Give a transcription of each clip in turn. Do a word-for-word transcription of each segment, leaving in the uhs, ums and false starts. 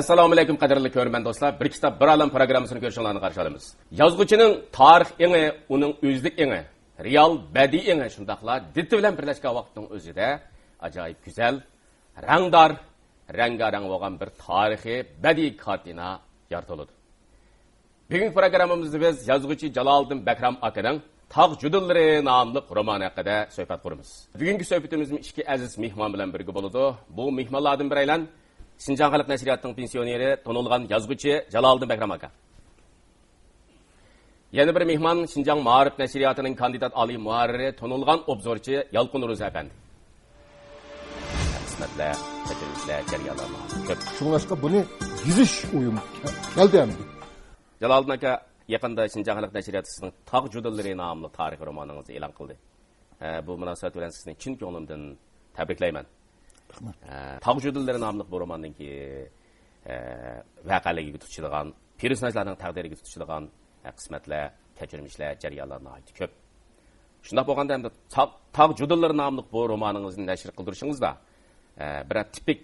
ئەسسالامۇئەلەيكۇم، قەدىرلىك كۆرۈرمەن دوستلار. بىر كىتاب، بىر ئالەم پروگراممىسىنى كۆرۈشۈڭلارنى قارشى ئالىمىز. يازغۇچىنىڭ تارىخ ئېڭى، ئۇنىڭ ئۆزلۈك ئېڭى، رېئال بەدىئىي ئېڭى، شۇنداقلا دىتى بىلەن بىرلەشكەن ۋاقىتنىڭ ئۆزىدە ئاجايىپ گۈزەل، رەڭدار، رەڭگارەڭ بولغان بىر تارىخىي بەدىئىي كارتىنا يارىتىلىدۇ. بۈگۈنكى پروگراممىمىزدا بىز يازغۇچى جالالىدىن بەكرام ئاكىنىڭ تاغ جۇدۇنلىرى ناملىق رومانى ھەققىدە سۆھبەت قۇرىمىز. بۈگۈنكى سۆھبىتىمىزمۇ ئىككى ئەزىز مېھمان بىلەن بىرگە بولىدۇ. بۇ مېھمانلاردىن بىرەيلەن شىنجاڭ خەلق نەشرىياتىنىڭ پېنسىيونېرى، تونۇلغان يازغۇچى جالالىدىن بەكرام ئاكا. يەنە بىر مېھمان شىنجاڭ مائارىپ نەشرىياتىنىڭ كاندىدات ئالىي مۇھەررىرى، تونۇلغان ئوبزورچى يالقۇن روزى ئەپەندى. قىسمەتلەر، كەچۈرمىشلەر، جەريانلار كۆپ. شۇڭلاشقا بۇنى يېزىش ئويۇم كەلدى ئەمدى. جالالىدىن ئاكا، يېقىندا شىنجاڭ خەلق نەشرىياتى سىزنىڭ تاغ جۇدۇنلىرى ناملىق تارىخىي رومانىڭىزنى ئېلان قىلدى. ھە، بۇ مۇناسىۋەت بىلەن سىزنى چىن كۆڭلۈمدىن تەبرىكلەيمەن. رەھمەت. ھە، تاغ جۇدۇنلىرى ناملىق بۇ روماندىكى، ھە، ۋەقەلىرىگە تۇتىشىدىغان، پېرسوناژلارنىڭ تەقدىرىگە تۇتىشىدىغان، ھە، قىسمەتلەر، كەچۈرمىشلەر، جەريانلار ناھايىتى كۆپ. شۇنداق بولغاندا ئەمدى تاغ، تاغ جۇدۇنلىرى ناملىق بۇ رومانىڭىزنى نەشر قىلدۇرۇشىڭىزدا، ھە، بىرەر تىپىك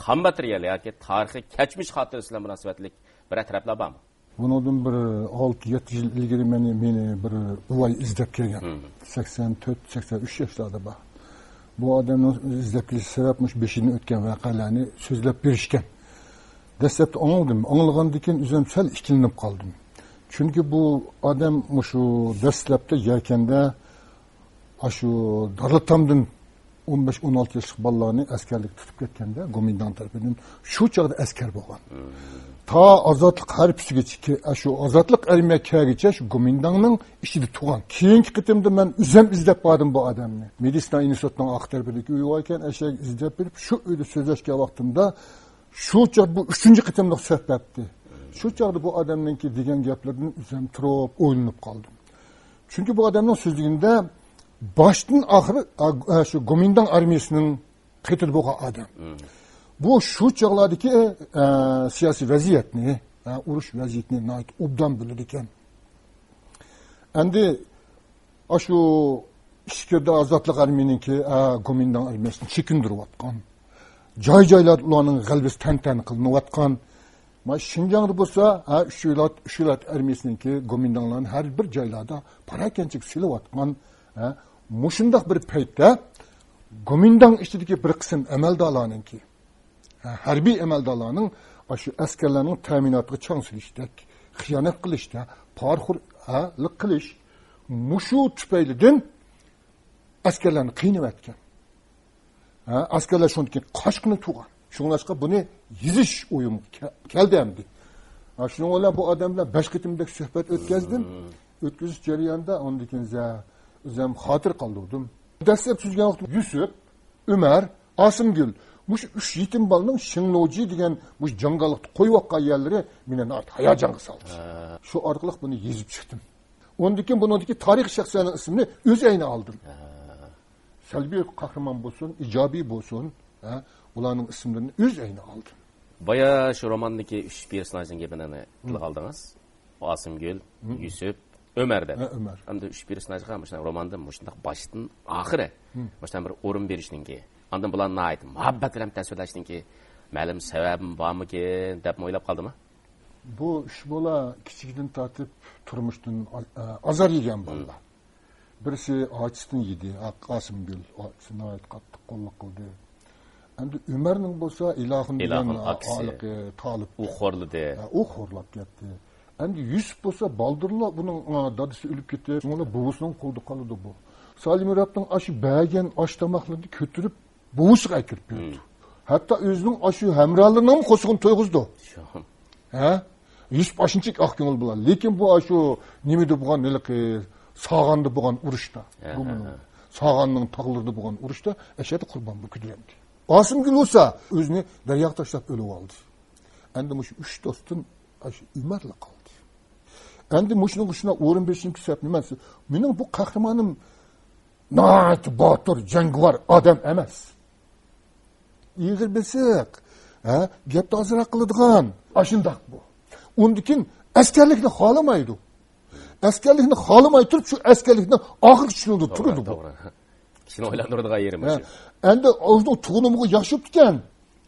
خام ماتېرىيال ياكى تارىخىي كەچمىش خاتىرىسى بىلەن مۇناسىۋەتلىك بىرەر تەرەپلەر بارمۇ؟ بۇنىڭدىن بىر ئالتە، يەتتە يىل ئىلگىرى مېنى، مېنى بىر بوۋاي ئىزدەپ كەلگەن. مم. سەكسەن تۆت، سەكسەن ئۈچ ياشلاردا بار. بۇ ئادەمنىڭ ئىزدەپ كېلىش سەۋەب مۇشۇ بېشىدىن ئۆتكەن ۋەقەلەرنى سۆزلەپ بېرىشكەن. دەسلەپتە ئاڭلىدىم. ئاڭلىغاندىن كېيىن ئۆزۈم سەل ئىككىلىنىپ قالدىم. چۈنكى بۇ ئادەم مۇشۇ دەسلەپتە يەركەندە ئاشۇ دارلىتامدىن ئون بەش، ئون ئالتە ياشلىق بالىلارنى ئەسكەرلىككە تۇتۇپ كەتكەندە، گومىنداڭ تەرىپىدىن شۇ چاغدا ئەسكەر بولغان. تا ئازادلىق ھەرپىسىگىچە، شۇ ئازادلىق ئارمىيە كەلگىچە شۇ گومىنداڭنىڭ ئىچىدە تۇرغان. كېيىنكى قېتىمدا مەن ئۆزۈم ئىزدەپ باردىم بۇ ئادەمنى. مېدىتسىنا ئىنستىتۇتىنىڭ ئارقا تەرىپىدىكى ئۆيى بار ئىكەن، ئەشەگە ئىزدەپ بېرىپ، شۇ ئۆيدە سۆزلەشكەن ۋاقتىمدا، شۇ چاغ بۇ ئۈچىنچى قېتىملىق سۆھبەتتى. شۇ چاغدا بۇ ئادەمنىڭكى دېگەن گەپلىرىدىن ئۆزۈم تۇرۇپ ئويلىنىپ قالدىم. چۈنكى بۇ ئادەمنىڭ سۆزلىگىنىدە باشتىن ئاخىر، ئا، ئا، شۇ گومىنداڭ ئارمىيىسىنىڭ قېتىدا بولغان ئادەم. مم. بۇ شۇ چاغلاردىكى، ئا، سىياسىي ۋەزىيەتنى، ئا، ئۇرۇش ۋەزىيىتىنى ناھايىتى ئوبدان بىلىدىكەن. ئەمدى ئاشۇ ئىچكىرىدە ئازادلىق ئارمىيىنىڭكى، ئا، گومىنداڭ ئارمىيەسىنى چېكىندۈرۈۋاتقان. جاي-جايلاردا ئۇلارنىڭ غەلىبىسى تەنتەنە قىلىنىۋاتقان. ما شىنجاڭدا بولسا، ھە، ئۈچ ۋىلايەت، ئۈچ ۋىلايەت ئارمىيەسىنىڭكى گومىنداڭلارنى ھەر بىر جايلاردا پاراكەندىچىلىك سېلىۋاتقان، ھە، مۇشۇنداق بىر پەيتتە گومىنداڭ ئىچىدىكى بىر قىسىم ئەمەلدارلارنىڭكى، ھە، ھەربىي ئەمەلدارلارنىڭ ئاشۇ ئەسكەرلەرنىڭ تەمىناتىغا چاڭ سېلىشتەك، خىيانەت قىلىشتا، پارىخورلۇق قىلىش، مۇشۇ تۈپەيلىدىن ئەسكەرلەرنى قىينىۋەتكەن. ھە، ئەسكەرلەر شۇندىن كېيىن قاچقىنى تۇرغان. شۇڭلاشقا بۇنى يېزىش ئويۇم كە-، كەلدى ئەمدى. ھە، شۇنىڭ بىلەن بۇ ئادەم بىلەن بەش قېتىمدەك سۆھبەت ئۆتكەزدىم. ئۆتكۈزۈش جەريانىدا ئاندىن كېيىن زە-، ئۆزۈم خاتىرە قالدۇردۇم. دەسلەپ سۆزلىگەن ۋاقتىم يۈسۈپ، ئۆمەر، ئاسىمگۈل، مۇشۇ ئۈچ يېتىم بالىنىڭ شېڭلۇجى دېگەن مۇشۇ جاڭگاللىقتا قويۇۋاتقان يەرلىرى مېنى ناھايىتى ھاياجانغا سالدى. ھە. شۇ ئارقىلىق بۇنى يېزىپ چىقتىم. ئۇندىن كېيىن بۇنىڭدىكى تارىخىي شەخسلەرنىڭ ئىسمىنى ئۆز ئەينى ئالدىم. ھە. سەلبىي قەھرىمان بولسۇن، ئىجابىي بولسۇن، ھە، ئۇلارنىڭ ئىسىملىرىنى ئۆز ئەينى ئالدىم. بايا شۇ روماندىكى ئۈچ پېرسوناژنىڭ گېپىنى تىلغا ئالدىڭىز. ئاسىمگۈل، يۈسۈپ، ئۆمەر دەپ. ھە، ئۆمەر. ئەمدى ئۈچ پېرسوناژغا مۇشۇنداق روماندا مۇشۇنداق باشتىن ئاخىرى، مۇشۇنداق بىر ئورۇن بېرىشنىڭكى، ئاندىن بۇلارنى ناھايىتى مۇھەببەت بىلەن تەسۋىرلەشنىڭكى مەلۇم سەۋەبىمۇ بارمىكىن دەپمۇ ئويلاپ قالدىمۇ؟ بۇ ئۈچ بالا كىچىكىدىن تارتىپ تۇرمۇشتىن ئاز-، ئازار يېگەن بالىلار. بىرسى ئاچىسىدىن يېدى، ئا-، قاسىمگۈل، ئاچىسى ناھايىتى قاتتىق قوللۇق قىلدى. ئەمدى ئۆمەرنىڭ بولسا ئىلاخۇن دېگەن ئىلاخۇن ئا-، ئاكىسى. ھېلىقى تالىپ. ئۇ خورلىدى. ھە، ئۇ خورلاپ كەتتى. ئەمدى يۈسۈپ بولسا بالدۇرلا بۇنىڭ، ئا، دادىسى ئۆلۈپ كېتىپ، شۇڭا بوۋىسىنىڭ قولىدا قالىدۇ بۇ. سالىمۇراتنىڭ ئاشۇ بەرگەن ئاش تاماقلىرىنى كۆتۈرۈپ بوۋىسىغا ئەكىرىپ بېرىدۇ. ھەتتا ئۆزىنىڭ ئاشۇ ھەمراھلىرىنىڭمۇ قورسىقىنى تويغۇزىدۇ. ھە؟ يۈسۈپ ئاشۇنچىلىك ئاق كۆڭۈل بولار. لېكىن بۇ ئاشۇ نېمىدە بولغان، ھېلىقى ساغاندا بولغان ئۇرۇشتا. ھە، بۇ ھە، مۇنۇ ھە. ساغاننىڭ تاغلىرىدا بولغان ئۇرۇشتا ئەشەدە قۇربان بولۇپ كۆتۈرۈلدى. ئاسىمگۈل بولسا ئۆزىنى دەرياغا تاشلاپ ئۆلۈۋالدى. ئەمدى مۇشۇ ئۈچ دوستتىن ئاشۇ ئۆمەرلا قالدى. ئەمدى مۇشۇنىڭغا شۇنداق ئورۇن بېرىشنىڭكى سەۋەب نېمە دېسە، مېنىڭ بۇ قەھرىمانىم ناھايىتى باتۇر، جەڭگىۋار ئادەم ئەمەس. ئېغىر بېسىق، ھە، گەپنى ئازراق قىلىدىغان، ئاشۇنداق بۇ. ئۇندىن كېيىن ئەسكەرلىكنى خالىمايدۇ. ئەسكەرلىكنى خالىماي تۇرۇپ، شۇ ئەسكەرلىكنىڭ ئاخىرقى چىشىنىدا تۇرىدۇ بۇ. توغرا. كىشىنى ئويلاندۇرىدىغان يېرى ھە. مۇشۇ. ئەمدى ئۆزىنىڭ تۇغۇنۇمىغا ياخشى بوپتىكەن.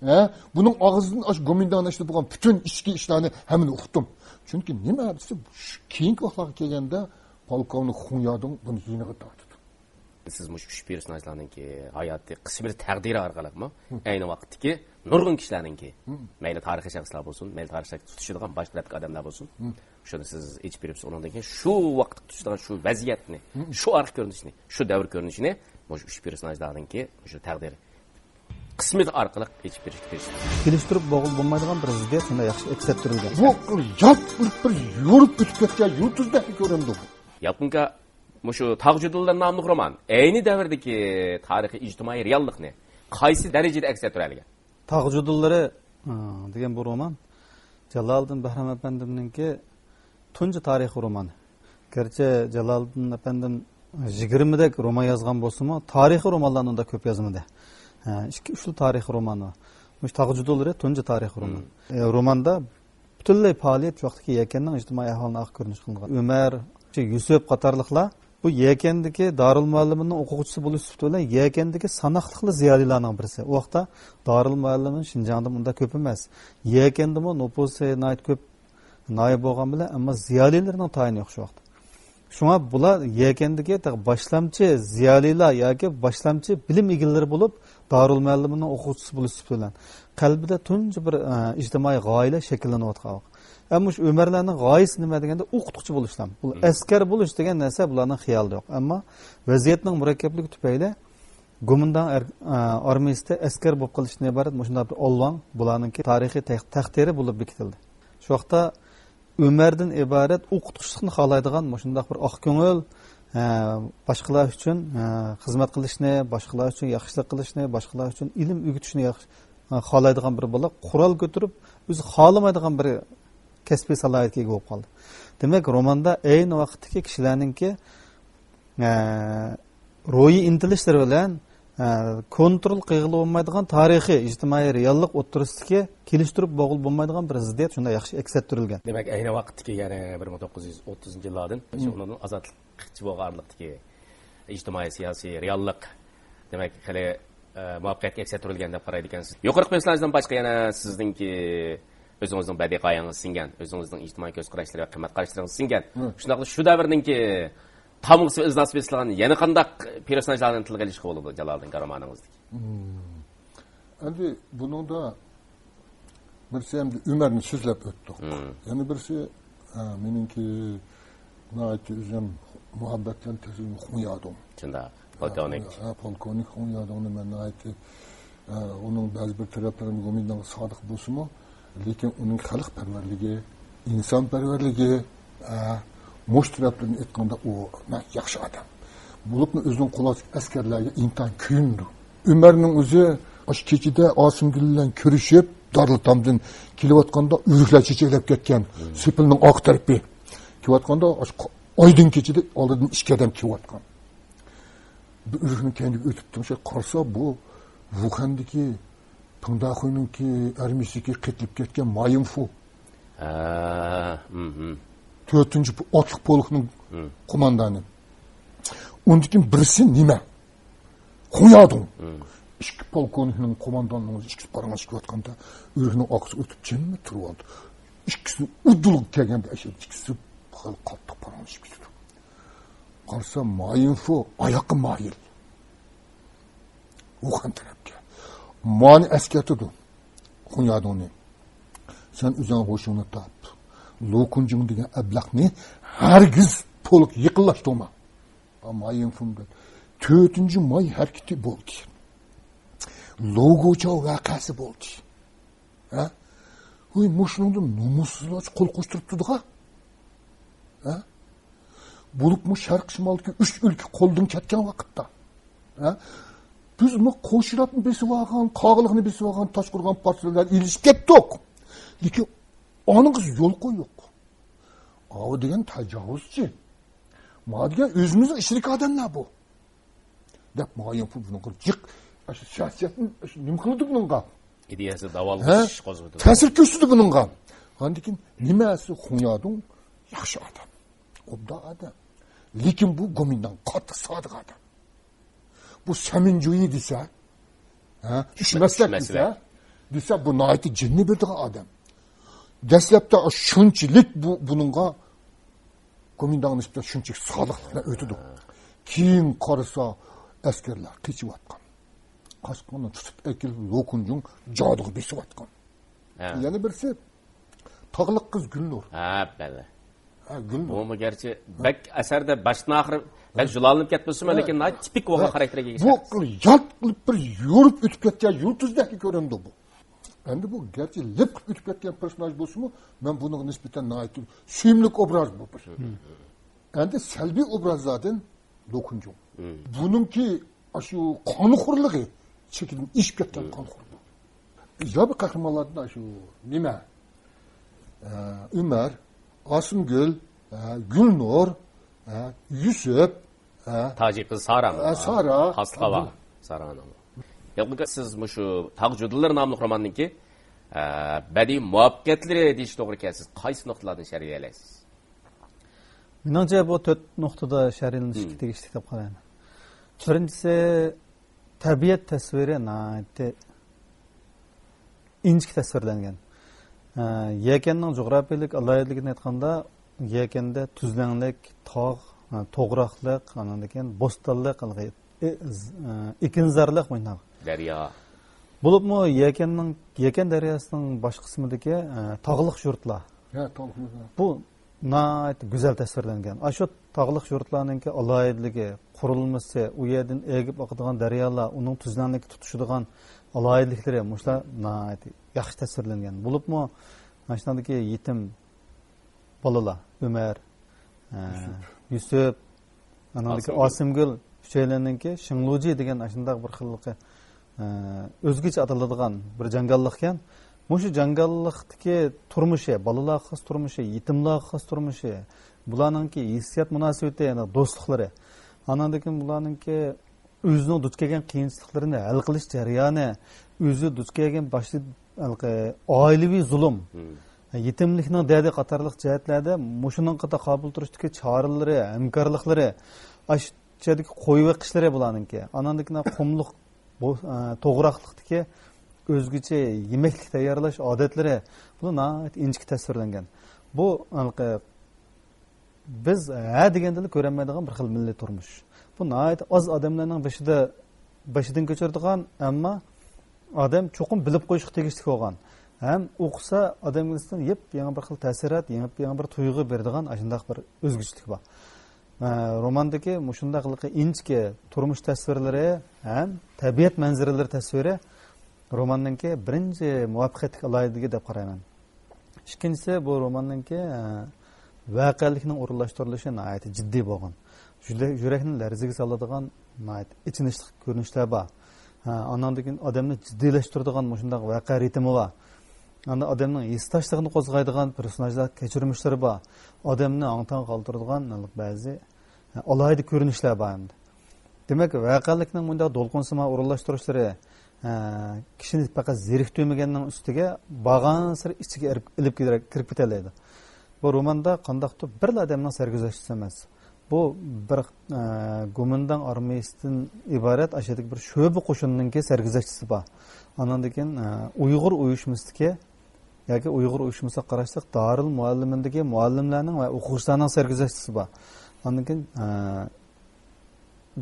ھە؟ بۇنىڭ ئاغزىدىن ئاشۇ گومىنداڭنىڭ ئىچىدە بولغان پۈتۈن ئىچكى ئىشلارنى ھەممىنى ئۇقتۇم. چۈنكى نېمە دېسە، شۇ كېيىنكى ۋاقىتلارغا كەلگەندە پولكوۋنىك خۇڭيادۇڭ بۇنى يېنىغا تارتىدۇ. سىز مۇشۇ ئۈچ پېرسوناژلارنىڭكى ھاياتى، قىسمىتى، تەقدىرى ئارقىلىقمۇ ئەينى ۋاقىتتىكى نۇرغۇن كىشىلەرنىڭكى، مەيلى تارىخىي شەخسلەر بولسۇن، مەيلى تارىخ شەخس تۇتۇشىدىغان باش تەرەپتىكى ئادەملەر بولسۇن، شۇنى سىز ئېچىپ بېرىپسىز. ئۇنىڭدىن كېيىن شۇ ۋاقىتتا تۇتۇشىدىغان شۇ ۋەزىيەتنى، شۇ ئارقا كۆرۈنۈشنى، شۇ دەۋر كۆرۈنۈشىنى مۇشۇ ئۈچ پېرسوناژلارنىڭكى مۇشۇ تەقدىرى قىسمىتى ئارقىلىق ئېچىپ بېرىشكە تىرىشىمىز. كېلىشتۈرۈپ بولغىلى بولمايدىغان بىر زىددىيەت شۇنداق ياخشى ئەكس ئەتتۈرۈلگەن. بۇ ياپىلىپ بىر يورۇپ ئۆتۈپ كەتكەن يۇلتۇزدەك كۆرۈنىدۇ. ياپونكا مۇشۇ تاغ جۇدۇنلىرى ناملىق رومان ئەينى دەۋردىكى تارىخىي ئىجتىمائىي رېئاللىقنى قايسى دەرىجىدە ئەكس ئەتتۈرەلىگەن؟ تاغ جۇدۇنلىرى، ئى، دېگەن بۇ رومان جالالىدىن بەھرام ئەپەندىمنىڭكى تۇنجى تارىخىي رومانى. گەرچە جالالىدىن ئەپەندىم يىگىرمىدەك رومان يازغان بولسىمۇ، تارىخىي رومانلارنى ئۇنداق كۆپ يازمىدى. ھە، ئىككى، ئۈچلا تارىخىي رومانى بار. مۇشۇ تاغ جۇدۇنلىرى تۇنجى تارىخىي رومان. ئى، روماندا پۈتۈنلەي پائالىيەت شۇ ۋاقىتتىكى يەكەننىڭ ئىجتىمائىي ئەھۋالىنى ئارقا كۆرۈنۈش قىلىنغان. ئۆمەر، يۈسۈپ قاتارلىقلار بۇ يەكەندىكى دارىلمۇئەللىمىنىڭ ئوقۇغۇچىسى بولۇش سۈپىتى بىلەن يەكەندىكى ساناقلىقلا زىيالىيلارنىڭ بىرسى. ئۇ ۋاقىتتا دارىلمۇئەللىمىن شىنجاڭدىمۇ ئۇنداق كۆپ ئەمەس. يەكەندىمۇ نوپۇسى ناھايىتى كۆپ ناھىيە بولغان بىلەن، ئەمما زىيالىيلىرىنىڭ تايىنى يوق شۇ ۋاقىتتا. شۇڭا بۇلار يەكەندىكى تېخى باشلامچى زىيالىيلار ياكى باشلامچى بىلىم ئىگىلىرى بولۇپ، دارىلمۇئەللىمىنىڭ ئوقۇغۇچىسى بولۇش سۈپىتى بىلەن قەلبىدە تۇنجى بىر، ئە، ئىجتىمائىي غايىلەر شەكىللىنىۋاتقان ۋاقىت. ئەمما شۇ ئۆمەرلەرنىڭ غايىسى نېمە دېگەندە، ئوقۇتقۇچى بولۇشلا. بۇ ئەسكەر بولۇش دېگەن نەرسە بۇلارنىڭ خىيالىدا يوق. ئەمما ۋەزىيەتنىڭ مۇرەككەپلىكى تۈپەيلى گومىنداڭ ئەر-، ئە، ئارمىيىسىدە ئەسكەر بولۇپ قېلىشتىن ئىبارەت مۇشۇنداق بىر ئالۋاڭ بۇلارنىڭكى تارىخىي تەق-، تەقدىرى بولۇپ بېكىتىلدى. شۇ ۋاقىتتا ئۆمەردىن ئىبارەت ئوقۇتقۇچىلىقنى خالايدىغان مۇشۇنداق بىر ئاق كۆڭۈل، ھە، باشقىلار ئۈچۈن، ھە، خىزمەت قىلىشنى، باشقىلار ئۈچۈن ياخشىلىق قىلىشنى، باشقىلار ئۈچۈن ئىلىم ئۆگىتىشنى ياخشى، ھە، خالايدىغان بىر بالا قورال كۆتۈرۈپ، ئۆزى خالىمايدىغان بىر كەسپىي سالاھىيەتكە ئىگە بولۇپ قالدى. دېمەك، روماندا ئەينى ۋاقىتتىكى كىشىلەرنىڭكى، ھە، روھىي ئىنتىلىشلىرى بىلەن، ئە، كونترول قىلغىلى بولمايدىغان تارىخىي، ئىجتىمائىي رېئاللىق ئوتتۇرىسىدىكى كېلىشتۈرۈپ بولغىلى بولمايدىغان بىر زىددىيەت شۇنداق ياخشى ئەكس ئەتتۈرۈلگەن. دېمەك، ئەينى ۋاقىتتىكى، يەنى بىر مىڭ توققۇز يۈز ئوتتۇزىنچى يىللاردىن، مم. ئۇنىڭدىن ئازادلىقچى بولغان ئارىلىقتىكى ئىجتىمائىي سىياسىي رېئاللىق، دېمەك، خېلى، ئە، مۇۋەپپەقىيەتكە ئەكس ئەتتۈرۈلگەن دەپ قارايدىكەنسىز. يۇقىرىقى پېرسوناژدىن باشقا يەنە سىزنىڭكى ئۆزىڭىزنىڭ بەدىئىي غايەڭىز سىڭگەن، ئۆزىڭىزنىڭ ئىجتىمائىي كۆز قاراشلىرى ۋە قىممەت قاراشلىرىڭىز سىڭگەن، مم. شۇنداقلا شۇ دەۋرنىڭكى تامغىسى ۋە ئىزناسى بېسىلغان يەنە قانداق پېرسوناژلارنى تىلغا ئېلىشقا بولىدۇ جالالىدىن رومانىڭىزدىكى؟ مم. ئەمدى بۇنىڭدا بىرسى ئەمدى ئۆمەرنى سۆزلەپ ئۆتتۇق. مم. يەنە بىرسى، ئە، مېنىڭكى ناھايىتى ئۆزۈم مۇھەببەت بىلەن تەسۋىرلىگەن خۇڭيادۇڭ. شۇنداق، پولكوۋنىك. ئە، پولكوۋنىك خۇڭيادۇڭنى مەن ناھايىتى، ئە، ئۇنىڭ بەزى بىر تەرەپلىرى گومىنداڭغا سادىق بولسىمۇ، لېكىن ئۇنىڭ خەلقپەرۋەرلىكى، ئىنسانپەرۋەرلىكى، ئە، مۇشۇ تەرەپلىرىنى ئېيتقاندا ئۇ ناھايىتى ياخشى ئادەم. بولۇپمۇ ئۆزىنىڭ قولىدىكى ئەسكەرلەرگە ئىنتايىن كۆيۈنىدۇ. ئۆمەرنىڭ ئۆزى ئاشۇ كېچىدە ئاسىمگۈل بىلەن كۆرۈشۈپ، دارىلئېتامدىن كېلىۋاتقاندا ئۆرۈكلەر چېچەكلەپ كەتكەن، مم. سېپىلنىڭ ئارقا تەرىپى. كېلىۋاتقاندا ئاشۇ ئايدىڭ كېچىدە ئالدىدىن ئىككى ئادەم كېلىۋاتقان. بىر ئۆرۈكنىڭ كەينىگە ئۆتۈپ تۇرۇپ قارىسا، بۇ ۋۇخەندىكى پىڭداخۇينىڭكى ئارمىيىسىدىكى قېتىلىپ كەتكەن مايىنفۇ. ھە، مم. تۆتىنچى پو-، ئاتلىق پولكنىڭ مم. قوماندانى. ئۇندىن كېيىن بىرسى نېمە؟ خۇڭيادۇڭ. مم. ئىككى پولكوۋنىكنىڭ قوماندانلىرىنىڭ ئىككىسى پاراڭلىشىپ كېتىۋاتقاندا، ئۆرۈكنىڭ ئارقىسىغا ئۆتۈپ جىممىدە تۇرۇۋالدى. ئىككىسى ئۇدۇلغا كەلگەندە، ئىككىسى خېلى قاتتىق پاراڭلىشىپ كېتىدۇ. قارىسا، مايىنفۇ ئاياققا مايىل. ۋۇخەن تەرەپكە. مانى ئەسكەرتىدۇ. خۇڭيادۇڭنى. سەن ئۆزۈڭ ھوشۇڭنى تاپ. لۇ كۇنجىڭ دېگەن ئەبلەخنى ھەرگىز پولك يېقىنلاشتۇرما. مايىنفۇ بىلەن تۆتىنچى ماي ھەرىكىتى بولدى. لوگوچاۋ ۋەقەسى بولدى. ھە؟ ۋاي، مۇشۇنىڭدا نومۇسسىزلارچە قول قوشتۇرۇپ تۇردىغا. ھە؟ بولۇپمۇ شەرق شىمالدىكى ئۈچ ئۆلكە قولدىن كەتكەن ۋاقىتتا. ھە؟ بىز مۇ قوشۇراتنى بېسىۋالغان، قاغىلىقنى بېسىۋالغان، تاشقۇرغان پارتىيىلەر ئېلىشىپ كەتتۇق. لېكىن ئانىڭغا يول قويۇق. ئاۋۇ دېگەن تاجاۋۇزچى. ما دېگەن ئۆزىمىزنىڭ ئىچىدىكى ئادەملەر بۇ. دەپ مايىنفۇ بۇنىڭغا جىق، ئاشۇ سىياسەتنى، ئاشۇ نېمە قىلىدۇ بۇنىڭغا؟ ئىدىيەسى ھە؟ داۋالغۇش قوزغىدى. تەسىر كۆرسىتىدۇ بۇنىڭغا. ئاندىن كېيىن نېمە دېسە خۇڭيادۇڭ ياخشى ئادەم. ئوبدان ئادەم. لېكىن بۇ گومىنداڭ قاتتىق سادىق ئادەم. بۇ سەمىنجۇيى دېسە، ھە؟ چۈشمەسلىك چۈشمەسلىك. دېسە، دېسە، بۇ ناھايىتى جىننى بىلىدىغان ئادەم. دەسلەپتە شۇنچىلىك بۇ، بۇنىڭغا، گومىنداڭغا نىسبەتەن شۇنچىلىك سادىقلىق بىلەن ئۆتىدۇ. كېيىن قارىسا، ئەسكەرلەر قېچىۋاتقان. قاچقاننى تۇتۇپ ئەكېلىپ، لوكۇنجۇڭ جادۇغا بېسىۋاتقان. ھە. يەنە بىرسى، تاغلىق قىز گۈلنۇر. ھە، بەلى. ھە، گۈلنۇر. بۇمۇ گەرچە بەك ئەسەردە باشتىن ئاخىر بەك جۇلالىنىپ كەتمىسىمۇ، ھە. لېكىن ناھايىتى تىپىك بولغان ھە. خاراكتېرگە ئىگە بۇ شەخس. يالت قىلىپ بىر يورۇپ ئۆتۈپ كەتكەن يۇلتۇزدەك كۆرۈنىدۇ بۇ. ئەمدى بۇ گەرچە لىپ قىلىپ ئۆتۈپ كەتكەن پېرسوناژ بولسىمۇ، مەن بۇنىڭغا نىسبەتەن ناھايىتى سۆيۈملۈك ئوبراز بۇ بىر. مم. ئەمدى سەلبىي ئوبرازلاردىن لوكۇنجۇڭ. مم. بۇنىڭكى ئاشۇ قانخورلۇقى، چېكىدىن ئېشىپ كەتكەن مم. قانخورلۇق. ئىجابىي قەھرىمانلاردىن ئاشۇ نېمە؟ ئە، ئۆمەر، ئاسىمگۈل، ئە، گۈلنۇر، ئە، يۈسۈپ، ئە، تاجىك قىز سارا. ئە، سارا. خاسلىق ھاۋا. بۇ سارانىڭ. ياقۇپ ئاكا، سىز مۇشۇ تاغ جۇدىلىرى ناملىق روماننىڭكى، ئە، بەدىئىي مۇۋەپپەقىيەتلىرى دېيىش توغرا كەلسە، سىز قايسى نۇقتىلاردىن شەرھلىيەلەيسىز؟ مېنىڭچە، بۇ تۆت نۇقتىدا شەرھلىنىشكە مم. تېگىشلىك دەپ قارايمەن. بىرىنچىسى، تەبىئەت تەسۋىرى ناھايىتى ئىنچىكە تەسۋىرلەنگەن. ئە، يەكەننىڭ جۇغراپىيەلىك ئالاھىدىلىكىنى ئېيتقاندا، يەكەندە تۈزلەڭلىك، تاغ، ئە، توغراقلىق، ئاندىن كېيىن بوستانلىق، ئە، ئېكىنزارلىق مۇنداق. دەريا. بولۇپمۇ يەكەننىڭ، يەكەن دەرياسىنىڭ باش قىسمىدىكى، ئە، تاغلىق يۇرتلار. ھە، تاغلىق يۇرتلار. بۇ ناھايىتى گۈزەل تەسۋىرلەنگەن. ئاشۇ تاغلىق يۇرتلارنىڭكى ئالاھىدىلىكى، قۇرۇلمىسى، ئۇ يەردىن ئېگىپ ئاقىدىغان دەريالار، ئۇنىڭ تۈزلەڭلىككە تۇتىشىدىغان ئالاھىدىلىكلىرى، مۇشۇلار ناھايىتى ياخشى تەسۋىرلەنگەن. بولۇپمۇ مانا شۇنداقتىكى يېتىم بالىلار، ئۆمەر، ئە، يۈسۈپ. يۈسۈپ، ئانىڭدىكى ئاسىمگۈل. ئاسىمگۈل ئۈچەيلەننىڭكى شىڭلۇجى دېگەن ئاشۇنداق بىر خىللىقى، ئە، ئۆزگىچە ئاتىلىدىغان بىر جاڭگاللىقكەن. مۇشۇ جاڭگاللىقتىكى تۇرمۇشى، بالىلارغا خاس تۇرمۇشى، يېتىملارغا خاس تۇرمۇشى، بۇلارنىڭكى ھېسسىيات مۇناسىۋىتى، يەنى دوستلۇقلىرى. ئانىڭدىن كېيىن بۇلارنىڭكى ئۆزىنىڭ دۇچ كەلگەن قىيىنچىلىقلىرىنى ھەل قىلىش جەريانى، ئۆزى دۇچ كەلگەن باشتا ھېلىقى ئائىلىۋى زۇلۇم، مم. يېتىملىكنىڭ دەردى قاتارلىق جەھەتلەردە مۇشۇنىڭغا تاقابىل تۇرۇشتىكى چارىلىرى، ھەمكارلىقلىرى، ئاشۇ يەردىكى قوي بېقىشلىرى بۇلارنىڭكى. ئانىڭدىن كېيىن قۇملۇق بۇ، ئە، توغراقلىقتىكى ئۆزگىچە يېمەكلىك تەييارلاش ئادەتلىرى، بۇلار ناھايىتى ئىنچىكە تەسۋىرلەنگەن. بۇ ھېلىقى بىز ھە دېگەندىلا كۆرەلمەيدىغان بىر خىل مىللىي تۇرمۇش. بۇ ناھايىتى ئاز ئادەملەرنىڭ بېشىدا، بېشىدىن كۆچۈرىدىغان، ئەمما ئادەم چوقۇم بىلىپ قويۇشقا تېگىشلىك بولغان. ھەم ئوقۇسا ئادەمگە نىسبەتەن يېپيېڭى بىر خىل تەسىرات، يېڭىيېڭى بىر تۇيغۇ بېرىدىغان ئاشۇنداق بىر ئۆزگىچىلىك بار. ئە، روماندىكى مۇشۇنداق ھېلىقى ئىنچىكە تۇرمۇش تەسۋىرلىرى ھەم تەبىئەت مەنزىرىلىرى تەسۋىرى روماننىڭكى بىرىنچى مۇۋەپپەقىيەتلىك ئالاھىدىلىكى دەپ قارايمەن. ئىككىنچىسى، بۇ روماننىڭكى، ئە، ۋەقەلىكنىڭ ئورۇنلاشتۇرۇلۇشى ناھايىتى جىددىي بولغان. يۈرە-، يۈرەكنى لەرزىگە سالىدىغان ناھايىتى ئېچىنىشلىق كۆرۈنۈشلەر بار. ھە، ئانىڭدىن كېيىن ئادەمنى جىددىيلەشتۈرىدىغان مۇشۇنداق ۋەقە رىتىمى بار. ئاندا ئادەمنىڭ ھېسداشلىقىنى قوزغايدىغان پېرسوناژلار كەچۈرمىشلىرى بار. ئادەمنى ھاڭ-تاڭ قالدۇرىدىغان بەزى، ھە، ئالاھىدە كۆرۈنۈشلەر بار ئەمدى. دېمەك، ۋەقەلىكنىڭ مۇنداق دولقۇنسىمان ئورۇنلاشتۇرۇشلىرى، ھە، كىشىنى پەقەت زېرىكتۈرمىگەننىڭ ئۈستىگە بارغانسېرى ئىچىگە ئېرىپ-، ئېلىپ كىرە-، كىرىپ كېتەلەيدۇ. بۇ روماندا قانداقتۇر بىرلا ئادەمنىڭ سەرگۈزەشتىسى ئەمەس. بۇ بىر، ئە، گومىنداڭ ئارمىيىسىدىن ئىبارەت ئاشۇ يەردىكى بىر شۆبە قوشۇننىڭكى سەرگۈزەشتىسى بار. ئانىڭدىن كېيىن، ئە، ئۇيغۇر ئۇيۇشمىسىدىكى ياكى ئۇيغۇر ئۇيۇشمىسىغا قاراشلىق دارىل مۇئەللىمىندىكى مۇئەللىملەرنىڭ ۋە ئوقۇغۇچىلارنىڭ سەرگۈزەشتىسى بار. ئاندىن كېيىن، ئە،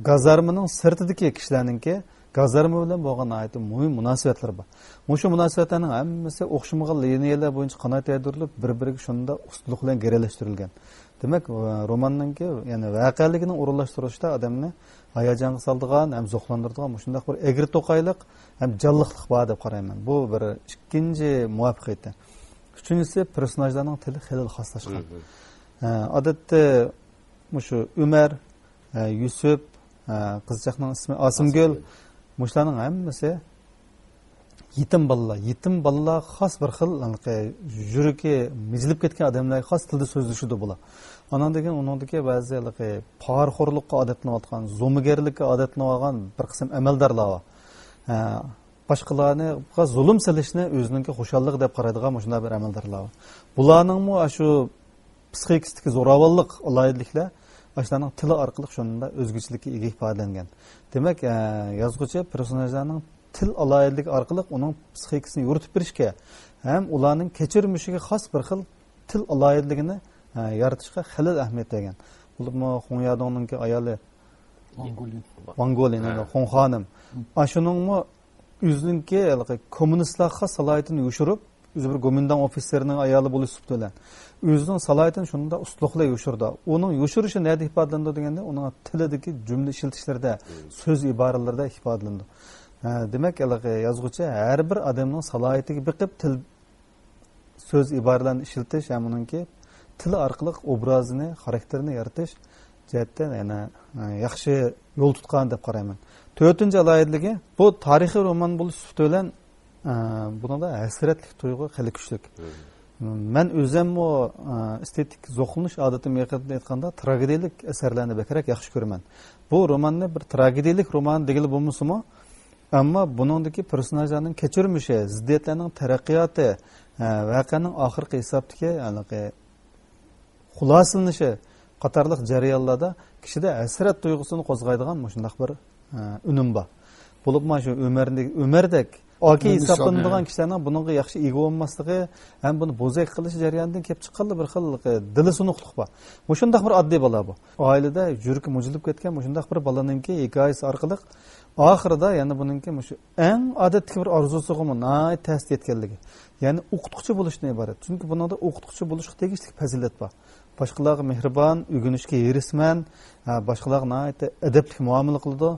گازارمىنىڭ سىرتىدىكى كىشىلەرنىڭكى گازارما بىلەن بولغان ناھايىتى مۇھىم مۇناسىۋەتلىرى بار. مۇشۇ مۇناسىۋەتلەرنىڭ ھەممىسى ئوخشىمىغان لىنىيەلەر بويىچە قانات يايدۇرۇلۇپ، بىر-بىرىگە شۇنداق ئۇستىلىق بىلەن گىرەلەشتۈرۈلگەن. دېمەك، روماننىڭكى، يەنى ۋەقەلىكنىڭ ئورۇنلاشتۇرۇلۇشىدا ئادەمنى ھاياجانغا سالىدىغان ھەم زوقلاندۇرىدىغان مۇشۇنداق بىر ئەگرى-توقايلىق ھەم جانلىقلىق بار دەپ قارايمەن. بۇ بىر ئىككىنچى مۇۋەپپەقىيىتى. ئۈچىنچىسى، پېرسوناژلارنىڭ تىلى خېلى خاسلاشقان. مم. ھە، ئادەتتە مۇشۇ ئۆمەر، ھە، يۈسۈپ، ھە، قىزچاقنىڭ ئىسمى ئاسىمگۈل. ئاسىمگۈل. مۇشۇلارنىڭ ھەممىسى يېتىم بالىلار. يېتىم بالىلار خاس بىر خىل، ھېلىقى يۈرىكى مىجىلىپ كەتكەن ئادەملەرگە خاس تىلدا سۆزلىشىدۇ بۇلار. ئانىڭدىن كېيىن ئۇنىڭدىكى بەزى ھېلىقى پارىخورلۇققا ئادەتلىنىۋاتقان، زومىگەرلىككە ئادەتلىنىۋالغان بىر قىسىم ئەمەلدارلار بار. ھە، باشقىلارغا زۇلۇم سېلىشنى ئۆزىنىڭكى خۇشاللىقى دەپ قارايدىغان مۇشۇنداق بىر ئەمەلدارلار بار. بۇلارنىڭمۇ ئاشۇ پسىخىكىسىدىكى زوراۋانلىق ئالاھىدىلىكلەر ئاشۇلارنىڭ تىلى ئارقىلىق شۇنداق ئۆزگىچىلىككە ئىگە ئىپادىلەنگەن. دېمەك، ئە، يازغۇچى پېرسوناژلارنىڭ تىل ئالاھىدىلىكى ئارقىلىق ئۇنىڭ پسىخىكىسىنى يورۇتۇپ بېرىشكە ھەم ئۇلارنىڭ كەچۈرمىشىگە خاس بىر خىل تىل ئالاھىدىلىكىنى، ئە، يارىتىشقا خېلى ئەھمىيەت بەرگەن. بولۇپمۇ خۇڭيادوڭنىڭكى ئايالى ۋاڭ گولىن. ۋاڭ گولىن، ھە. خۇڭ خانىم. ئاشۇنىڭمۇ ئۆزىنىڭكى ھېلىقى كوممۇنىستلارغا خاس سالاھىيىتىنى يوشۇرۇپ، ئۆزى بىر گومىنداڭ ئوفىتسېرىنىڭ ئايالى بولۇش سۈپىتى بىلەن ئۆزىنىڭ سالاھىيىتىنى شۇنداق ئۇستىلىقلا يوشۇرىدۇ. ئۇنىڭ يوشۇرۇشى نەدە ئىپادىلىنىدۇ دېگەندە، ئۇنىڭ تىلىدىكى جۈملە ئىشلىتىشلىرىدە، سۆز ئىبارىلىرىدە ئىپادىلىنىدۇ. ھە، دېمەك، ھېلىقى يازغۇچى ھەر بىر ئادەمنىڭ سالاھىيىتىگە بېقىپ تىل، سۆز ئىبارىلەرنى ئىشلىتىش ھەم ئۇنىڭكى تىلى ئارقىلىق ئوبرازىنى، خاراكتېرىنى يارىتىش جەھەتتە يەنە، ئە، ياخشى يول تۇتقان دەپ قارايمەن. تۆتىنچى ئالاھىدىلىكى، بۇ تارىخىي رومان بولۇش سۈپىتى بىلەن، ئە، بۇنىڭدا ھەسرەتلىك تۇيغۇ خېلى كۈچلۈك. مەن ئۆزۈممۇ، ئە، ئېستېتىك زوقلىنىش ئادىتىم ھەققىدە ئېيتقاندا، تراگېدىيەلىك ئەسەرلەرنى بەكرەك ياخشى كۆرىمەن. بۇ روماننى بىر تراگېدىيەلىك رومان دېگىلى بولمىسىمۇ، ئەمما بۇنىڭدىكى پېرسوناژلارنىڭ كەچۈرمىشى، زىددىيەتلەرنىڭ تەرەققىياتى، ھە، ۋەقەنىڭ ئاخىرقى ھېسابتىكى، ھېلىقى خۇلاسىلىنىشى قاتارلىق جەريانلاردا كىشىدە ھەسرەت تۇيغۇسىنى قوزغايدىغان مۇشۇنداق بىر، ھە، ئۈنۈم بار. بولۇپمۇ شۇ ئۆمەردەك، ئۆمەردەك ئاكا ھېسابلىنىدىغان كىشىلەرنىڭ بۇنىڭغا ياخشى ئىگە بولماسلىقى ھەم بۇنى بوزەك قىلىش جەريانىدىن كېلىپ چىققانلا بىر خىل دىلى سۇنۇقلۇق بار. مۇشۇنداق بىر ئاددىي بالا بۇ. ئائىلىدە يۈرىكى مۇجۇلۇپ كەتكەن مۇشۇنداق بىر بالىنىڭكى ھېكايىسى ئارقىلىق ئاخىرىدا يەنە بۇنىڭكى مۇشۇ ئەڭ ئادەتتىكى بىر ئارزۇسىغىمۇ ناھايىتى تەستە يەتكەنلىكى، يەنى ئوقۇتقۇچى بولۇشتىن ئىبارەت. چۈنكى بۇنىڭدا ئوقۇتقۇچى بولۇشقا تېگىشلىك پەزىلەت بار. باشقىلارغا مېھرىبان، ئۆگىنىشكە ھېرىسمەن، ھە، باشقىلارغا ناھايىتى ئەدەپلىك مۇئامىلە قىلىدۇ.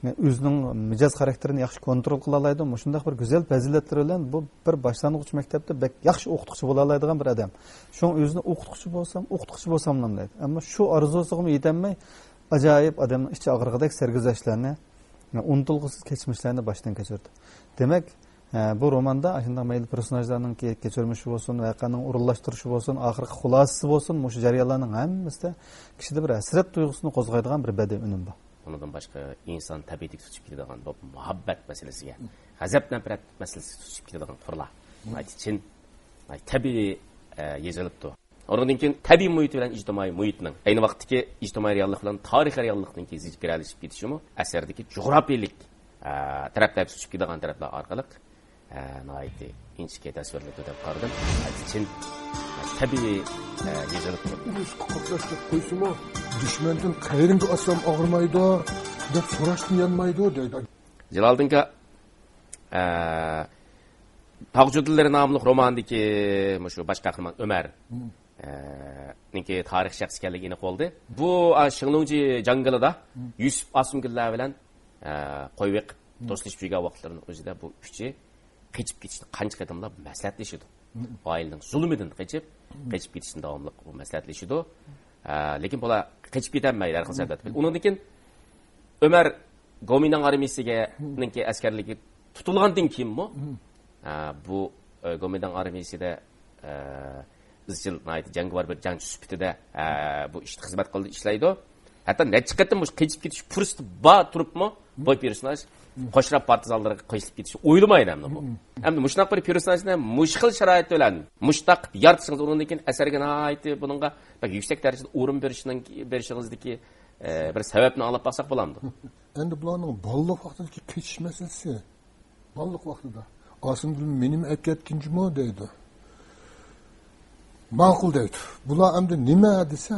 ئۆزىنىڭ مىجەز خاراكتېرىنى ياخشى كونترول قىلالايدۇ. مۇشۇنداق بىر گۈزەل پەزىلەتلىرى بىلەن بۇ بىر باشلانغۇچ مەكتەپتە بەك ياخشى ئوقۇتقۇچى بولالايدىغان بىر ئادەم. شۇڭا ئۆزىنى ئوقۇتقۇچى بولسام، ئوقۇتقۇچى بولساملا دەيدۇ. ئەمما شۇ ئارزۇسىغىمۇ يېتەلمەي، ئاجايىپ ئادەمنىڭ ئىچى ئاغرىغۇدەك سەرگۈزەشتلەرنى، ئۇنتۇلغۇسىز كەچمىشلەرنى باشتىن كەچۈردى. دېمەك، ئە، بۇ روماندا ئاشۇنداق مەيلى پېرسوناژلارنىڭ كە-، كەچۈرمىشى بولسۇن، ۋەقەنىڭ ئورۇنلاشتۇرۇشى بولسۇن، ئاخىرقى خۇلاسىسى بولسۇن، مۇشۇ جەريانلارنىڭ ھەممىسىدە كىشىدە بىر ھەسرەت تۇيغۇسىنى قوزغايدىغان بىر بەدىئىي ئۈنۈم بار. ئۇنىڭدىن باشقا ئىنسان تەبىئىتىگە تۇتۇشۇپ كېتىدىغان بۇ مۇھەببەت مەسىلىسىگە، غەزەپ-نەپرەت مەسىلىسىگە تۇتۇشۇپ كېتىدىغان تۈرلەر ناھايىتى چىن، ناھايىتى تەبىئىي، ئە، يېزىلىپتۇ. ئۇنىڭدىن كېيىن تەبىئىي مۇھىت بىلەن ئىجتىمائىي مۇھىتنىڭ، ئەينى ۋاقىتتىكى ئىجتىمائىي رېئاللىق بىلەن تارىخىي رېئاللىقنىڭكى زىچ گىرەلىشىپ كېتىشىمۇ ئەسەردىكى جۇغراپىيەلىك، ئە، تەرەپلەر تۇتۇشۇپ كېتىدىغان تەرەپلەر ئارقىلىق، ئە، ناھايىتى ئىنچىكە تەسۋىرلىنىدۇ دەپ قارىدىم. ناھايىتى چىن، تەبىئىي، ئە، يېزىلىپتۇ. ئۇرۇشقا قاتناش دەپ قويسىمۇ، دۈشمەندىن قەيرىڭگە ئاتسام ئاغرىمايدۇ دەپ سوراشتىن يانمايدۇ دەيدۇ. جالالىدىن ئاكا، ئە، تاغ جۇدۇنلىرى ناملىق روماندىكى مۇشۇ باش قەھرىمان ئۆمەر، ئە، نىڭكى تارىخىي شەخس ئىكەنلىكى ئېنىق بولدى. بۇ، ئا، شىڭلۇڭجى جاڭگىلىدا يۈسۈپ ئاسىمگۈللەر بىلەن، ئە، قوي بېقىپ، دوستلىشىپ يۈرگەن ۋاقىتلىرىنىڭ ئۆزىدە بۇ ئۈچى قېچىپ كېتىشنى قانچە قېتىملاپ مەسلىھەتلىشىدۇ. ئائىلىنىڭ زۇلۇمىدىن قېچىپ، قېچىپ كېتىشنى داۋاملىق بۇ مەسلىھەتلىشىدۇ. ئە، لېكىن بۇلار قېچىپ كېتەلمەيدۇ ھەر خىل سەۋەب تۈپەيلى. ئۇنىڭدىن كېيىن ئۆمەر گومىنداڭ ئارمىيىسىگە، نىڭكى ئەسكەرلىكى تۇتۇلغاندىن كېيىنمۇ، ئە، بۇ، ئە، گومىنداڭ ئارمىيىسىدە، ئە، ئىزچىل، ناھايىتى جەڭگىۋار بىر جەڭچى سۈپىتىدە، ئە، بۇ ئىشتا خىزمەت قىلىدۇ، ئىشلەيدۇ. ھەتتا نەچچە قېتىم مۇشۇ قېچىپ كېتىش پۇرسىتى بار تۇرۇپمۇ، بۇ پېرسوناژ قوشراپ پارتىزانلىرىغا قوشۇلۇپ كېتىشنى ئويلىمايدۇ ئەمدى بۇ. ئەمدى مۇشۇنداق بىر پېرسوناژنى مۇشۇ خىل شارائىت بىلەن مۇشۇنداق يارىتىشىڭىز، ئۇنىڭدىن كېيىن ئەسەرگە ناھايىتى بۇنىڭغا بەك يۈكسەك دەرىجىدە ئورۇن بېرىشنىڭ، بېرىشىڭىزدىكى، ئە، بىر سەۋەبنى ئاڭلاپ باقساق بولامدۇ؟ ئەمدى بۇلارنىڭ بالىلىق ۋاقتىدىكى قېچىش مەسىلىسى. بالىلىق ۋاقتىدا. ئاسىمگۈل مېنىمۇ ئەكەتكىن جۇمۇ دەيدۇ. ماقۇل دەيدۇ. بۇلار ئەمدى نېمە دېسە،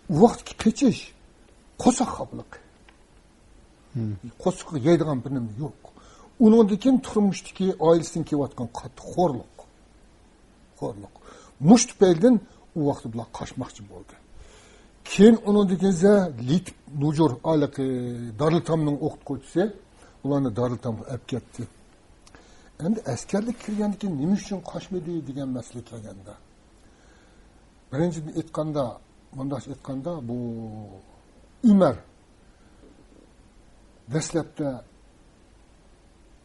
ئۇ ۋاقىتتىكى قېچىش، قورساق خاپىلىقى. قورسىقىغا يەيدىغان بىر نېمە يوق. ئۇنىڭدىن كېيىن تۇرمۇشتىكى ئائىلىسىدىن كېلىۋاتقان قاتتىق خورلۇق. خورلۇق. مۇشۇ تۈپەيلىدىن ئۇ ۋاقىتتا بۇلار قاچماقچى بولدى. كېيىن ئۇنىڭدىن كېيىن لىتىپ نۇجۇر، ھېلىقى دارىلتامنىڭ ئوقۇتقۇچىسى ئۇلارنى دارىلتامغا ئەپ كەتتى. ئەمدى ئەسكەرلىككە كىرگەندىن كېيىن نېمە ئۈچۈن قاچمىدى دېگەن مەسىلە كەلگەندە، بىرىنچىدىن ئېيتقاندا، مۇنداق ئېيتقاندا، بۇ ئۆمەر دەسلەپتە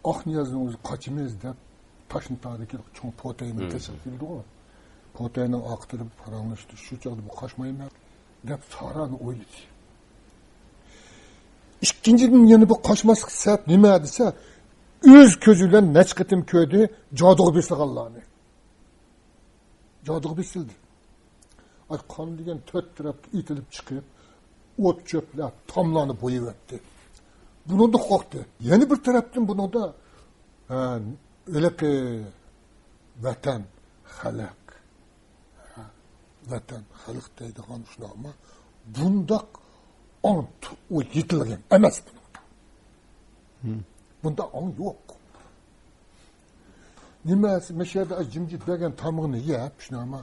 ئاقنىيازنىڭ ئۆزى قاچىمىز دەپ تاشنىتاغدىكى چوڭ پوتەينى تېشىپ كېلىدىغۇ. پوتەينىڭ ئارقىسىدا پاراڭلىشىدۇ، شۇ چاغدا بۇ قاچمايمەن دەپ سارانى ئويلىدى. ئىككىنچىدىن، يەنە بۇ قاچماسلىق سەۋەب نېمە دېسە، ئۆز كۆزى بىلەن نەچچە قېتىم كۆردى جادۇغا بېسىلغانلارنى. جادۇغا بېسىلدى. ئاي، قان دېگەن تۆت تەرەپكە ئېتىلىپ چىقىپ، ئوت-چۆپلەر، تاملارنى بويىۋەتتى. بۇنىڭدا قورقتى. يەنە بىر تەرەپتىن بۇنىڭدا ھە، ھېلىقى ۋەتەن، خەلق، ھە، ۋەتەن، خەلق دەيدىغان شۇنداقمۇ؟ بۇنداق ئاڭ تۇ-، ئۇ يېتىلگەن ئەمەس بۇنىڭدا. بۇنداق ئاڭ يوق. نېمە، مەشەدە جىمجىت بەرگەن تامىقىنى يەپ، شۇنداقمۇ؟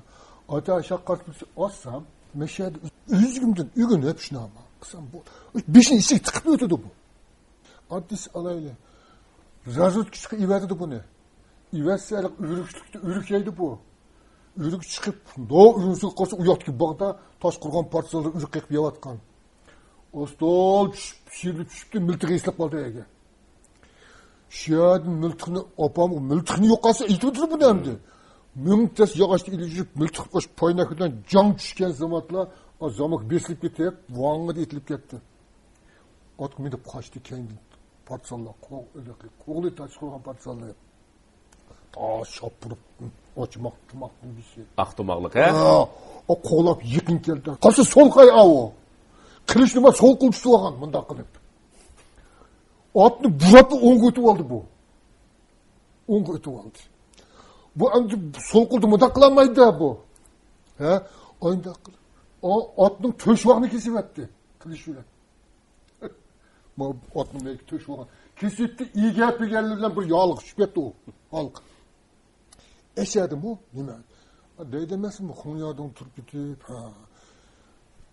ئاتا شاققارتىپ ئالسام، مەشەدە ئۆزۈمدىن ئۆگىنىپ، شۇنداقمۇ؟ قىلسام، بۇ بېشىنى ئىچىگە تىقىپ ئۆتىدۇ بۇ. ئاددىيسى ئالايلى. رازۋېدكىچىقى ئېۋەتىدۇ بۇنى. ئېۋەتسە، ئۆرۈكلۈكتە ئۆرۈك يەيدۇ بۇ. ئۆرۈك چىقىپ، دو ئۆرۈكسىگە قارىسا، ئۇ ياقتىكى باغدا تاش قۇرغان پارتىزانلار ئۆرۈك قېقىپ يەۋاتقان. ئوستول چۈشۈپ، شىۋىرىپ چۈشۈپتۇ، مىلتىقى ئېسىلىپ قالدى يەرگە. شۇ يەردىن مىلتىقنى ئاپام، مىلتىقنى يوقالسا ئېتىۋېتىدۇ بۇنى ئەمدى. مىڭ تەس ياغاچنى ئېلىپ يۈرۈپ، مىلتىق باش پايناك بىلەن جاڭ چۈشكەن زامانلا، ئا، زاماك بېسىلىپ كېتىپ، ۋاڭڭىدە ئېتىلىپ كەتتى. ئاتقا مىنىپ قاچتى كەينىدىن. پارتىزانلار قوغ-، قوغلىدى، تاش قۇرغان پارتىزانلار. تا شاپۇرۇپ، ئاچماق، تۇماق بولمىسى. ئاق تۇماقلىق، ھە؟ ھە، ئا، قوغلاپ يېقىن كەلدى. قارىسا سول قاي ئاۋۇ. قىلىچنى ما سول قول تۇتۇۋالغان مۇنداق قىلىپ. ئاتنى بۇراپلا ئوڭغا ئۆتۈۋالدى بۇ. ئوڭغا ئۆتۈۋالدى. بۇ ئەمدى سول قولدا مۇنداق قىلالمايدۇ بۇ. ھە؟ ئاينداق قىلىپ. ئا-، ئاتنىڭ تۆشىۋاغنى كېسىۋەتتى. قىلىچ بىلەن. ما ئاتنىڭ تۆشىۋاغنى كېسىۋەتتى. ئىگە پىگەنلىرى بىلەن بىر يالىغا چۈشۈپ كەتتى ئۇ. ھالقىپ. ئەشەدىمۇ نېمە؟ دەيدۇ ئەمەسمۇ، خۇڭيادىڭ تۇرۇپ كېتىپ، ھە،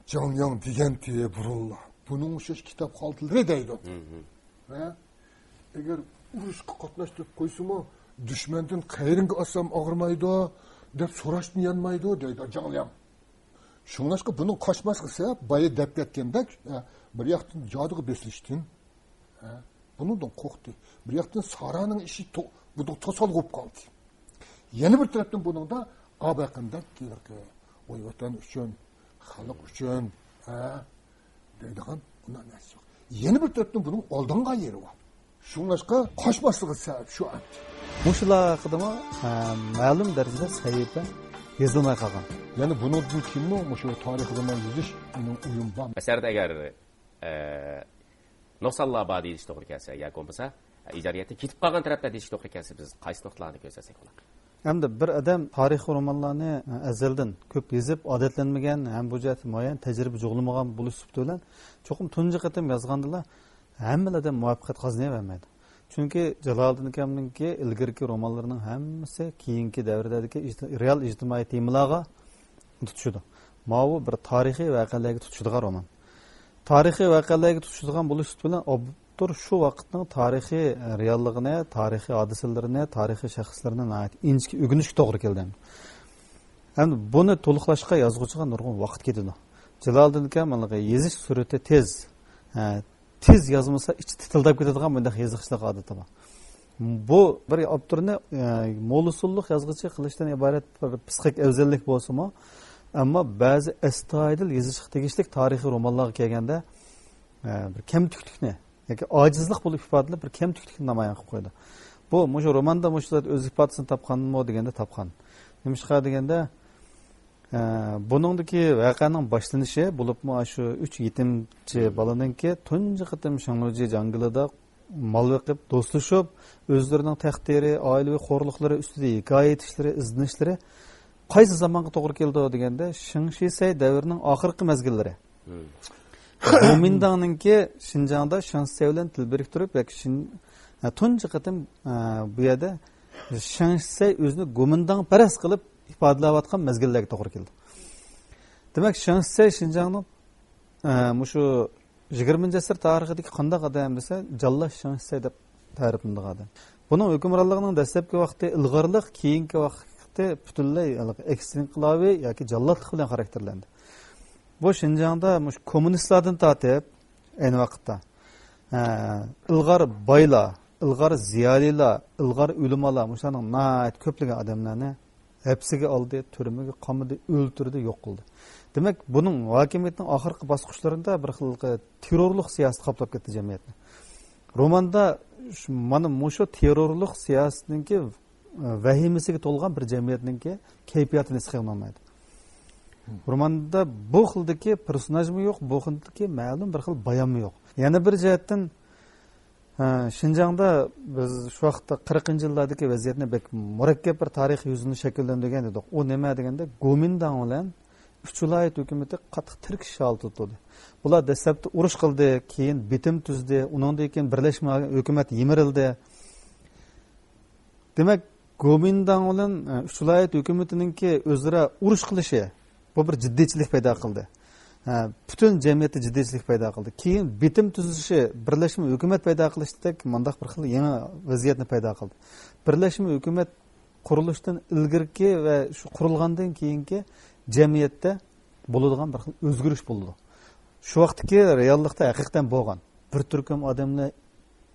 جاڭلياڭ دېگەنتى بۇرۇنلا. بۇنىڭ ئوخشاش كىتاب خالتىلىرى دەيدۇ. ھە؟ ئەگەر ئۇرۇشقا قاتناشتۇرۇپ قويسىمۇ، دۈشمەندىن قەيرىڭگە ئاتسام ئاغرىمايدۇ، دەپ سوراشتىن يانمايدۇ، دەيدۇ جاڭلياڭ. شۇڭلاشقا بۇنىڭ قاچماسلىقى سەۋەب، بايا دەپ كەتكەندەك، ھە، بىر ياقتىن جادۇغا بېسىلىشتىن، ھە، بۇنىڭدىن قورقتى. بىر ياقتىن ساراڭنىڭ ئىشى تو-، بۇنىڭ توسالغۇ بولۇپ قالدى. يەنە بىر تەرەپتىن بۇنىڭدا ئابەقىندەك ھېلىقى، ۋاي ۋەتەن ئۈچۈن، خەلق ئۈچۈن، ھە، دەيدىغان ئۇنداق نەرسە يوق. يەنە بىر تەرەپتىن بۇنىڭ ئالدانغان يېرى بار. شۇڭلاشقا قاچماسلىقى سەۋەب شۇ ئەمدى. مۇشۇلار ھەققىدىمۇ، ھە، مەلۇم دەرىجىدە سەھىپە يېزىلماي قالغان. يەنە بۇنىڭدىن كېيىنمۇ مۇشۇ تارىخىي رومان يېزىش مېنىڭ ئويۇم بار. ئەسەردە ئەگەر، ئە، نۇقسانلار بار دېيىش توغرا كەلسە ياكى بولمىسا ئىجادىيەتتە كېتىپ قالغان تەرەپلەر دېيىش توغرا كەلسە، بىز قايسى نۇقتىلارنى كۆرسەتسەك بولار؟ ھەمدە بىر ئادەم تارىخىي رومانلارنى ئەزەلدىن كۆپ يېزىپ، ئادەتلەنمىگەن ھەم بۇ جەھەتتە مۇئەييەن تەجرىبە جۇغلىمىغان بولۇش سۈپىتى بىلەن، چوقۇم تۇنجى قېتىم يازغاندىلا ھەممىلا ئادەم مۇۋەپپەقىيەت قازىنىۋەرمەيدۇ. چۈنكى جالالىدىن ئاكامنىڭكى ئىلگىرىكى رومانلىرىنىڭ ھەممىسى كېيىنكى دەۋردىكى ئىجتىما-، رېئال ئىجتىمائىي تېمىلارغا تۇتىشىدۇ. ماۋۇ بىر تارىخىي ۋەقەلەرگە تۇتىشىدىغان رومان. تارىخىي ۋەقەلەرگە تۇتىشىدىغان بولۇش سۈپىتى بىلەن ئاپتور شۇ ۋاقىتنىڭ تارىخىي رېئاللىقىنى، تارىخىي ھادىسىلىرىنى، تارىخىي شەخسلىرىنى ناھايىتى ئىنچىكە ئۆگىنىشكە توغرا كېلىدۇ. ھەم بۇنى تولۇقلاشقا يازغۇچىغا نۇرغۇن ۋاقىت كېتىدۇ. جالالىدىن ئاكام ھېلىقى يېزىش سۈرئىتى تېز، ھە، تېز يازمىسا ئىچى تىتىلداپ كېتىدىغان بۇنداق يېزىقچىلىق ئادىتى بار. بۇ بىر ئاپتورنى، ئە، مول ئۇسۇللۇق يازغۇچى قىلىشتىن ئىبارەت بىر پسىخىك ئەۋزەللىك بولسىمۇ، ئەمما بەزى ئەستايىدىل يېزىشقا تېگىشلىك تارىخىي رومانلارغا كەلگەندە، ئە، بىر كەمتۈكلۈكنى ياكى ئاجىزلىق بولۇپ ئىپادىلەپ، بىر كەمتۈكلۈكنى نامايان قىلىپ قويىدۇ. بۇ مۇشۇ روماندا مۇشۇ زات ئۆز ئىپادىسىنى تاپقانمۇ دېگەندە تاپقان. نېمىشقا دېگەندە، ئە، بۇنىڭدىكى ۋەقەنىڭ باشلىنىشى، بولۇپمۇ ئاشۇ ئۈچ يېتىمچى بالىنىڭكى تۇنجى قېتىم شېڭلۇجى جاڭگىلىدا مال بېقىپ، دوستلىشىپ، ئۆزلىرىنىڭ تەقدىرى، ئائىلىۋى خورلۇقلىرى ئۈستىدە ھېكايە ئېيتىشلىرى، ئىزدىنىشلىرى قايسى زامانغا توغرا كېلىدۇ دېگەندە، شېڭ شىسەي دەۋرىنىڭ ئاخىرقى مەزگىللىرى. گومىنداڭنىڭكى شىنجاڭدا شېڭ شىسەي بىلەن تىل بىرىكتۈرۈپ ياكى شىن-، ھە، تۇنجى قېتىم، ئە، بۇ يەردە شېڭ شىسەي ئۆزىنى گومىنداڭپەرەس قىلىپ ئىپادىلەۋاتقان مەزگىللەرگە توغرا كېلىدۇ. دېمەك، شېڭ شىسەي شىنجاڭنىڭ، ئە، مۇشۇ يىگىرمىنچى ئەسىر تارىخىدىكى قانداق ئادەم دېسە، جاللات شېڭ شىسەي دەپ تەرىپلىنىدىغان ئادەم. بۇنىڭ ھۆكۈمرانلىقىنىڭ دەسلەپكى ۋاقتى ئىلغارلىق، كېيىنكى ۋاقتى پۈتۈنلەي ھېلىقى ئەكس ئىنقىلابى ياكى جاللاتلىق بىلەن خاراكتېرلەندى. بۇ شىنجاڭدا مۇشۇ كوممۇنىستلاردىن تارتىپ، ئەينى ۋاقىتتا، ھە، ئىلغار بايلار، ئىلغار زىيالىيلار، ئىلغار ئۆلىمالار، مۇشۇلارنىڭ ناھايىتى كۆپلىگەن ئادەملەرنى ھەپسىگە ئالدى، تۈرمىگە قامىدى، ئۆلتۈردى، يوق قىلدى. دېمەك، بۇنىڭ ھاكىمىيىتىنىڭ ئاخىرقى باسقۇچلىرىدا بىر خىل تېررورلۇق سىياسىتى قاپلاپ كەتتى جەمئىيەتنى. روماندا شۇ، مانا مۇشۇ تېررورلۇق سىياسىتىنىڭكى، ئە، ۋەھىمىسىگە تولغان بىر جەمئىيەتنىڭكى كەيپىياتىنى ھېس قىلغىلى بولمايدۇ. روماندا بۇ خىلدىكى پېرسوناژمۇ يوق، بۇ خىلدىكى مەلۇم بىر خىل بايانمۇ يوق. يەنە بىر جەھەتتىن، ئە، شىنجاڭدا بىز شۇ ۋاقىتتا قىرىقىنچى يىللاردىكى ۋەزىيەتنى بەك مۇرەككەپ بىر تارىخىي يۈزنى شەكىللەندۈرگەن ئىدۇق. ئۇ نېمە دېگەندە، گومىنداڭ بىلەن ئۈچ ۋىلايەت ھۆكۈمىتى قاتتىق تىركىشىش ھالىتىدە تۇردى. بۇلار دەسلەپتە ئۇرۇش قىلدى، كېيىن بىتىم تۈزدى، ئۇنىڭدىن كېيىن بىرلەشمە ھۆكۈمەت يىمىرىلدى. دېمەك، گومىنداڭ بىلەن، ئە، ئۈچ ۋىلايەت ھۆكۈمىتىنىڭكى ئۆزئارا ئۇرۇش قىلىشى، بۇ بىر جىددىيچىلىك پەيدا قىلدى. ھە، پۈتۈن جەمئىيەتتە جىددىيچىلىك پەيدا قىلدى. كېيىن بىتىم تۈزۈشى، بىرلەشمە ھۆكۈمەت پەيدا قىلىشتەك مۇنداق بىر خىل يېڭى ۋەزىيەتنى پەيدا قىلدى. بىرلەشمە ھۆكۈمەت قۇرۇلۇشتىن ئىلگىرىكى ۋە شۇ قۇرۇلغاندىن كېيىنكى جەمئىيەتتە بولىدىغان بىر خىل ئۆزگىرىش بولىدۇ. شۇ ۋاقىتتىكى رېئاللىقتا ھەقىقەتەن بولغان. بىر تۈركۈم ئادەملەر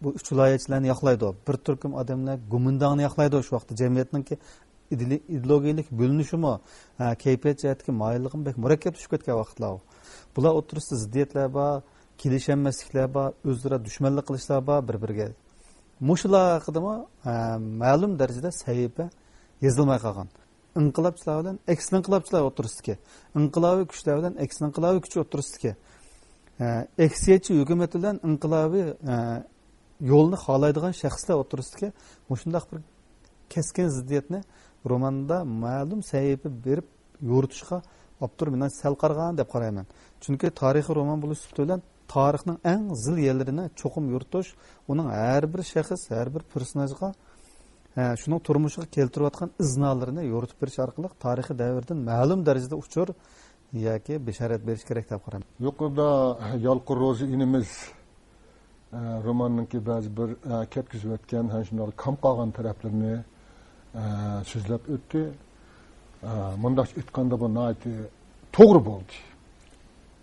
بۇ ئۈچ ۋىلايەتچىلەرنى ياقلايدۇ، بىر تۈركۈم ئادەملەر گومىنداڭنى ياقلايدۇ. شۇ ۋاقىتتا جەمئىيەتنىڭكى ئىدېلى-، ئىدېئولوگىيەلىك بۆلۈنۈشىمۇ، ھە، كەيپىيات جەھەتتىكى مايىللىقىمۇ بەك مۇرەككەپلىشىپ كەتكەن ۋاقىتلار ئۇ. بۇلار ئوتتۇرىسىدا زىددىيەتلەر بار، كېلىشەلمەسلىكلەر بار، ئۆزئارا دۈشمەنلىك قىلىشلار بار بىر-بىرىگە. مۇشۇلار ھەققىدىمۇ، ھە، مەلۇم دەرىجىدە سەھىپە يېزىلماي قالغان. ئىنقىلابچىلار بىلەن ئەكس ئىنقىلابچىلار ئوتتۇرىسىدىكى، ئىنقىلابىي كۈچلەر بىلەن ئەكس ئىنقىلابىي كۈچ ئوتتۇرىسىدىكى، ئە، ئەكسىيەتچى ھۆكۈمەت بىلەن ئىنقىلابىي، ئە، يولنى خالايدىغان شەخسلەر ئوتتۇرىسىدىكى مۇشۇنداق بىر كەسكىن زىددىيەتنى روماندا مەلۇم سەھىپە بېرىپ يورۇتۇشقا ئاپتور مېنىڭچە سەل قارىغان دەپ قارايمەن. چۈنكى تارىخىي رومان بولۇش سۈپىتى بىلەن تارىخنىڭ ئەڭ زىل يەرلىرىنى چوقۇم يورۇتۇش، ئۇنىڭ ھەر بىر شەخس، ھەر بىر پېرسوناژغا، ھە، شۇنىڭ تۇرمۇشىغا كەلتۈرۈۋاتقان ئىزنالىرىنى يورۇتۇپ بېرىش ئارقىلىق تارىخىي دەۋردىن مەلۇم دەرىجىدە ئۇچۇر ياكى بېشارەت بېرىش كېرەك دەپ قارايمەن. يۇقىرىدا يالقۇن روزا ئىنىمىز، ئە، روماننىڭكى بەزى بىر، ئە، كەتكۈزۈۋەتكەن، ھەم شۇنداق كام قالغان تەرەپلىرىنى، ئە، سۆزلەپ ئۆتتى. ئە، مۇنداق ئېيتقاندا، بۇ ناھايىتى توغرا بولدى.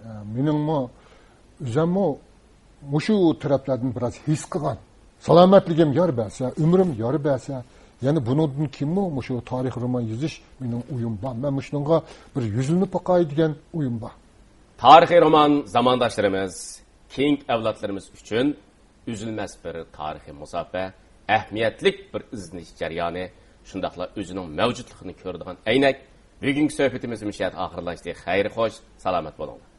ئە، مېنىڭمۇ ئۆزۈممۇ مۇشۇ تەرەپلەردىن بىراز ھېس قىلغان. سالامەتلىكىم يار بەرسە، ئۆمرۈم يار بەرسە، يەنە بۇنىڭدىن كېيىنمۇ مۇشۇ تارىخىي رومان يېزىش مېنىڭ ئويۇم بار. مەن مۇشۇنىڭغا بىر يۈزلىنىپ باقاي دېگەن ئويۇم بار. تارىخىي رومان زامانداشلىرىمىز، كېيىنكى ئەۋلادلىرىمىز ئۈچۈن ئۈزۈلمەس بىر تارىخىي مۇساپە، ئەھمىيەتلىك بىر ئىزدىنىش جەريانى، شۇنداقلا ئۆزىنىڭ مەۋجۇتلۇقىنى كۆرىدىغان ئەينەك. بۈگۈنكى سۆھبىتىمىز مۇشۇ يەردە ئاخىرلاشتى. خەير خوش، سالامەت بولۇڭلار.